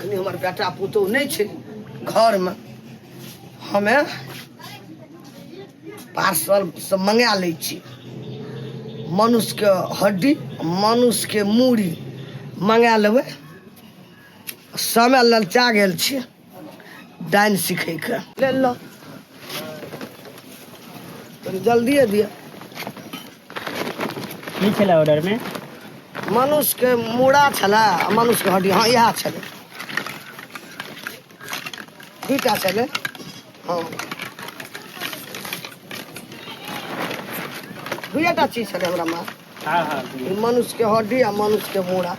अखनी हमर बेटा पुतोह नहि छै घरमे। हमे पार्सल से मंगा लै छी मनुष्यके हड्डी, मनुष्यके मूड़ी मंगा लेबै। समय ललचा गेल छै डाइन सीखैके लेल। ल तनी जल्दिए दिअ। की छलै ऑर्डर में? मनुष्यके मूड़ा छलै आ मनुष्यके हड्डी। हँ, इएह छलै, दुईटा छलै। हँ, दुइएटा चीज छलै हमरा माँ। हाँ हाँ ई मनुष्यके हड्डी आ मनुष्यके मूड़ा।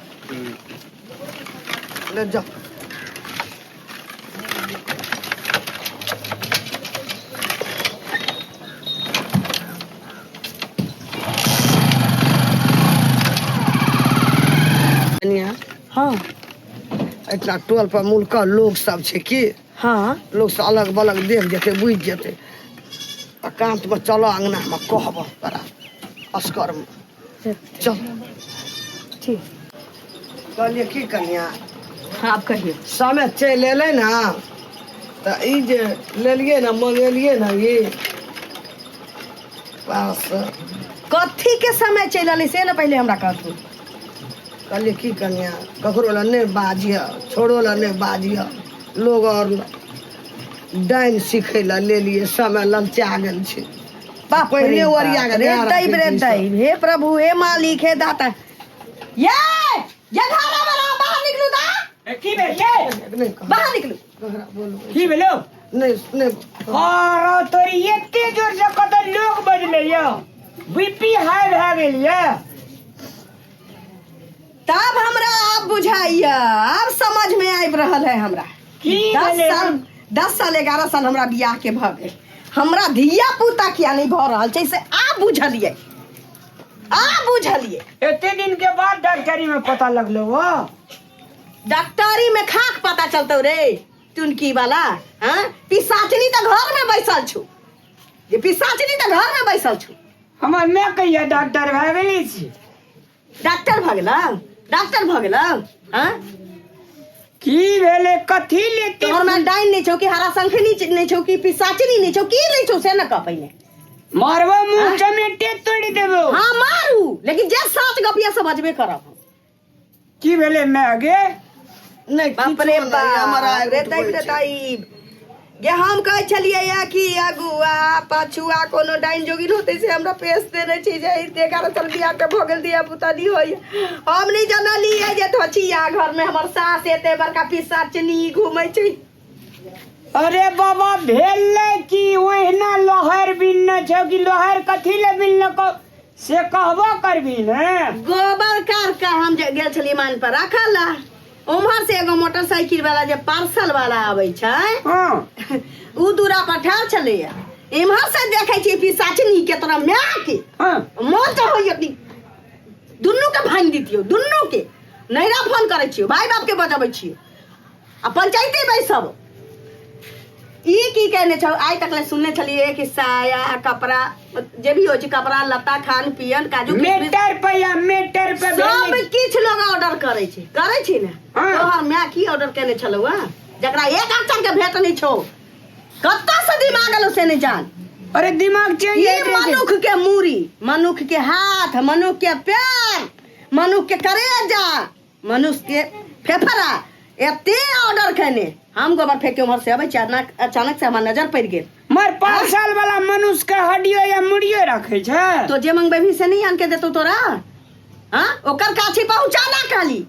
ले जाओ। हाँ। एतना टोल पर मुलक लोग सब छै की? हाँ। लोग सब अलग बलग देख जेतै, बुझि जेतै। आ कांत में चल अंगना में कहब तोरा असगर में। चल। ठीक। कहलियै की कनिया? हाँ, आप कहिए। समय चलि एलै ने तऽ ई जे लेलियै ने, मंगेलियै ने ई पास। कथी के समय चलि एलै से ने पहिले हमरा कहथुन। कहलियै की कनिया, ककरो लए नहि बाजिह, छोड़ो लए नहि बाजिह। लोग आओर डाइन सिखै लए लेलियै, समय ललचा गेल छै। बाप रे पहिले बाप, ओरिया के रे ध्यान दैब राखै रे छी सब। दैब, हे प्रभु, हे मालिक, हे दाता, ये ये घर वाला बाहर निकलू दा। की भेल ये? नहि कह। बाहर निकलू। ककरा बोलू? की भेलो? नहि नहि। अरे तोरी एते जोर से कत लोग बजले यो, बीपी हाई भए गेल ये। तब हमरा आब बुझाइया, आब समझ में आबि रहल है हमरा। की 10 भेलै? साल, 10 साल 11 साल हमरा बियाह के भऽ गेल, हमरा धिया पुता किया नहीं भऽ रहल छै से आब बुझलियै, आब बुझलियै। एते दिन के बाद डॉक्टरी में पता लगलो वो? डॉक्टरी में खाक पता चलतौ रे टुनकी वाला? हाँ, पिसाचनी तऽ घर में बैसल छु, जे पिसाचनी तऽ घर में बैसल छु। हमर माय कहिया डॉक्टर भए गेली छी? डॉक्टर भऽ गेलौ, डॉक्टर भऽ गेलौ। हाँ। की भेलै? कथी लेते? तोहर में डाइन नहीं छौ कि हरा शंखनी नहीं छौ कि पिसाचनी नहीं छौ, की नहीं छौ से न कह पहिने। मारबो मुंह चमेटे तोड़ि देबो। हाँ मारू, लेकिन जे साच गपिया समझबे करब हम। की भेलै माय गे? नहि बाप रे किछो नहि, हमरा बाप रे उठबै दैब रे छै। दैब, गे हम कहै छलियै या कि अगुआ पाछुआ कोनो डाइन जोगिन होतै से हमरा पेश देने छै जे 11 साल बियाह के भऽ गेल, धिया पुता नहीं होइए। हम नहीं जानलियै जे धोचिया घर में हमर सास एते बड़का पिसाचनी घूमै छै। अरे बाबा भेलै कि ओहिना लोहर बिनने छौ कि लोहर कथी ले बिनलको से कहबो करबी ने। गोबर कार के हम जे गेल छलियै मान पर राखल ला, उम्हर से एगो मोटरसाइकिल वाला जे पार्सल वाला आबै छै, हाँ, उ दूरा पर ठाढ़ छलैया। इम्हर से देखै छियै पिसाचनी के तोरा माय के। हाँ। मोन तऽ होइए कि दुनू के भाङि दितियौ, दुनू के नैरा फोन करै छियौ, भाय बाप के बजबै छियौ आ पंचायते बैसब। ई की कहने छौ? आइ तक ले सुनने छलियै कि साया कपड़ा जे भी होइ छै, कपड़ा लत्ता, खान पियन, काजू किशमिश, मीटर पे या मीटर पे सब भेलै। किछु लोग ऑर्डर करै छै, करै छै ने? हाँ। तोहर माय की ऑर्डर केने छलौ हँ जकरा एक अक्षर के भेट नहि छौ? कतऽ से दिमाग एलौ से नहि जान। अरे दिमाग चेंज ई होइत रहै छै। मनुख के मूड़ी, मनुख के हाथ, मनुख के पैर, मनुख के करेजा, मनुष्य के फेफड़ा एते ऑर्डर केने। हम गोबर फेंक के उम्हर से अबै छी, अचानक से हमर नजर पड़ि गेल। मर पार्सल वाला मनुष्य के हड्डियो या मुड़ियो रखे छै? तो जे मंगबेबही से नहीं आन के देतौ तोरा? हाँ, ओकर काछी पहुंचाना खाली।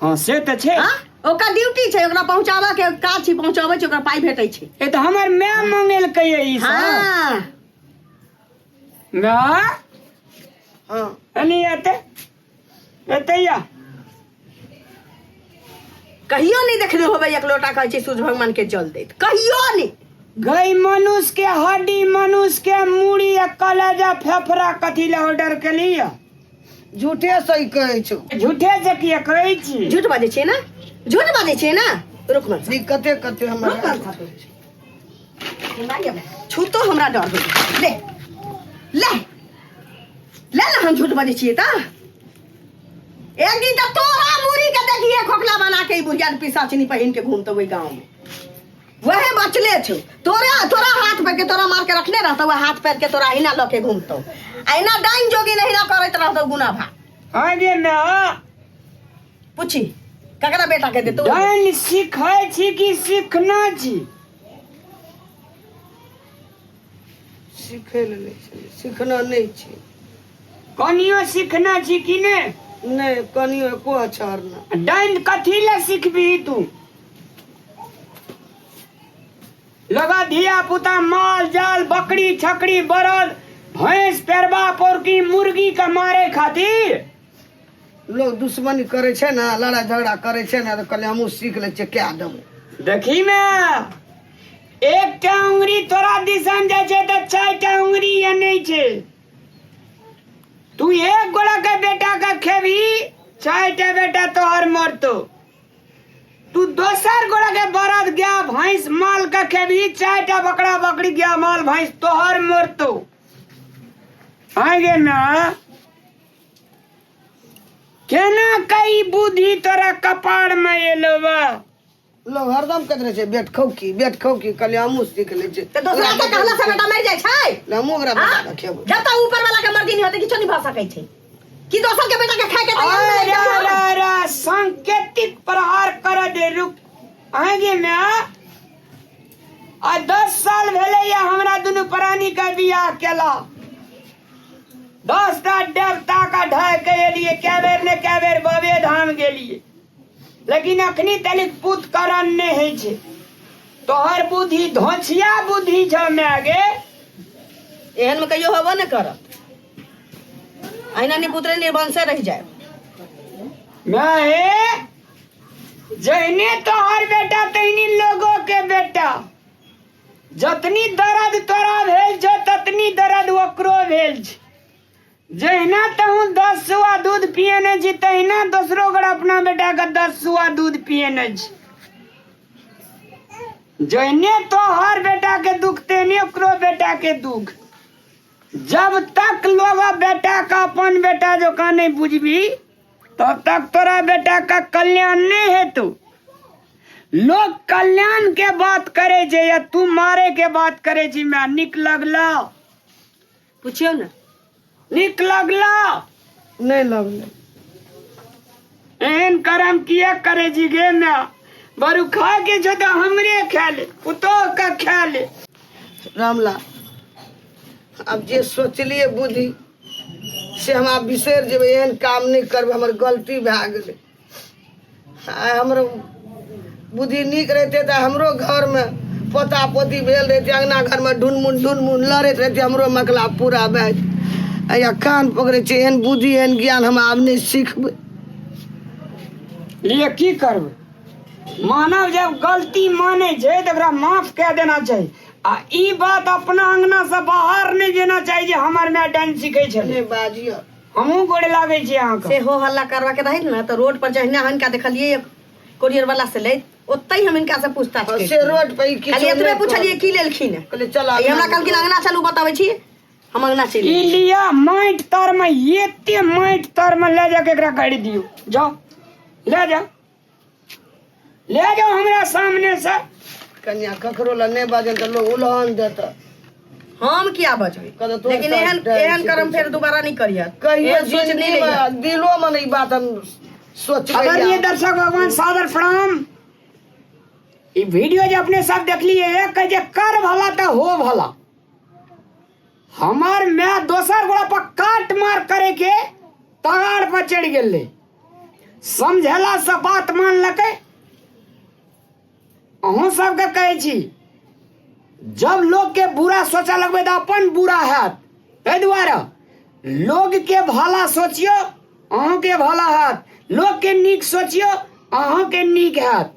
हाँ से तऽ छै। हाँ, ओकर ड्यूटी छै ओकरा पहुंचाबऽ के, काछी पहुंचाबै छै, ओकरा पाइ भेटै छै। ए तऽ हमर माय मंगेलकै ई सब। हाँ। माय? हाँ। एनी एते एते या। कहियो नहीं देखने होबै एक लोटा कहै छै सूर्य भगवान के जल दैत, कहियो नहीं। गई मनुष्य के हड्डी, मनुष्य के मूड़ी आ कलेजा फेफड़ा कथी ले ऑर्डर केली? झूठे सही कहै छौ। झूठे से किया कहै छी? झूठ बाजै छियै ने, झूठ बाजै छियै ने? रुक मन। ई कते कते हमरा रुक मन। छूतो हमरा डर होइ। ले ले ले ले, हम झूठ बाजै छियै तऽ एक दिन तऽ तोरा मुड़ी के देखिए खोखला बना के ई बुढ़िया के पिसाचिनी पहिन के घूमतो ओहि गाँव में। वहे बचले छौ, तोरा तोरा हाथ पैर के तोरा मार के रखने रहतो, वह हाथ पैर के तोरा अहिना लऽ के घूमतो, अहिना डाइन जोगी अहिना करैत रहतो गुना भा। आगे ना। पूछी ककरा बेटा के देतो? डाइन सीखै छी कि सीखना छी? सीखै लए नहि छै, सीखना नहि छै। कनियो सीखना छी कि नहि? नहि, कनियो एको अक्षर नहि। डाइन कथी लए सिखबही तू? लगा धिया पुता माल जाल बकरी छकरी बरद भैंस पेरबा पोरकी मुर्गी के मारे खातिर लोग दुश्मनी करे छै ने, लड़ाई झगड़ा करे छै ने, तऽ कहलियै हमहूँ सीख लै छियै, कए देबै। देखी में एकटा उंगरी तोरा दिसन जाइ छै तऽ चारिटा उंगरी एने छै। तू एक गोड़ा के बेटा के खेबही, चारिटा बेटा तोहर मरतो। तू दोसर गोड़ा के बरद गाय भैंस माल के खेबही, चारिटा बकरा बकरी गाय माल भैंस तोहर मरतो। आगे ना केना कई बुद्धि तोरा कपार में एलो बा? लोग हरदम कहैत रहै छै बेट खौकी बेट खौकी, कहलियै हमहूँ सीख लै छियै। तऽ दोसरा के कहला से बेटा मरि जाइ छै? हमहूँ ओकरा हाँ? बना कऽ खेबै। जब तक ऊपर वाला के मर्जी नहीं होते किछो नहीं भऽ सकै छै। कि दोसर के बेटा के खाय के तैयार अरे नहि रहै अरे अरे सांकेतिक प्रहार कर दे रुक। आगे में आ 10 साल भेलै या हमरा दुनू प्राणी के बियाह केला। 10 टा देवता का ढह के एलिए, कै बेर ने कै बेर बाबे धाम गेलिए, लेकिन अखनी तलिक पुत करण नहि होइ छै। तोहर बुद्धि धोछिया बुद्धि छौ माय गे। एहन में कहियो होबो नहि करत, अहिना निपुत्रे निर्वंशे रहि जाय। माय जहने तोहर बेटा तहनी लोगों के बेटा। जतनी दर्द तोरा भेल छौ ततनी दर्द ओकरो भेल छै। जहिना तहूँ 10 सुआ दूध पियने छी तहिना दोसरो गोरा अपना बेटा के 10 सुआ दूध पियने छी। जहिने तोहर बेटा के दुख तेहने ओकरो बेटा के दुख। जब तक लोग बेटा का अपन बेटा जकाँ नहीं बुझबी तब तक तोरा बेटा का कल्याण नहीं हेतु। लोग कल्याण के बात करे छे या तू मारे के बात करे छी? मैं निक लगला? पूछियो ना। निक लगला? नहीं लगले। एहन करम किया करे छी गे मैं? बरु खा के छो तो हमरे खा ले, पुतोह का खा ले। रामलाल अब जे सोचलिए बुद्धि से हम आब बिसरि जेबै, एहन काम नहि करबै, हमर गलती भए गेलै। आ हमरो बुद्धि नीक रहितै तऽ हमरो घरमे पोता पोती भेल रहितै, अङ्गना घरमे ढुनमुन ढुनमुन लड़ैत रहितै, हमरो मकला पूरा भए जेतै। आ कान पकड़ै छै, एहन बुद्धि एहन ज्ञान हम आब नहि सिखबै। लिए की करबै? मानव जब गलती मानै छै तऽ ओकरा माफ कए देना चाही। आ ई बात अपना अंगना से बाहर नहि जेना चाही जे हमर माय डाइन सीखै छलै। नहि बाजियौ। हमहूँ गोड़ लागै छी अहाँके। से हो हल्ला करवा के रही ने तऽ रोड पर जहिना हिनका देखलिए कोरियर वाला से लैत, ओतहि हम हिनका से पूछताछ से केलियै। रोड पर ई किछो खाली एतबे नहि पुछलिए की लेलखिन हँ। कहलियै चल ई हमरा कहलखिन अंगना चलू बताबै छी, हम अंगना चलि ई गेलियै। लिअ माटि तर में, एते माटि तर में लए जाके एकरा गाड़ि दियौ। जाओ ले जाओ, ले जाओ हमरा सामने से। कन्या ककरो लए नहि बाजल तऽ लोग उलहन देत। हम किया बजबै? कहतौ तोहर लेकिन सास एहन डाइन एहन सीखै करम छै। फेर दोबारा नहीं करियह। कहियो एहन सोच नहीं जिंदगी लइहऽ। में दिलो में ई बात हम सोचबै। आदरणीय दर्शक भगवान सादर प्रणाम। ई वीडियो जे अपने सब देखलिए, कहै जे कर भला तऽ हो भला। हमार my दोसर गोड़ा पर काट मार करे के तगाड़ पर चढ़ गेलै। समझेला से बात मानलकै। अहूँ सबके कहै छी, जब लोग के बुरा सोचऽ लगबै तऽ अपन बुरा हैत। ताहि दुआरे लोग के भला सोचियो, अहूँ के भला हैत। लोग के नीक सोचियो, अहूँ के नीक हैत।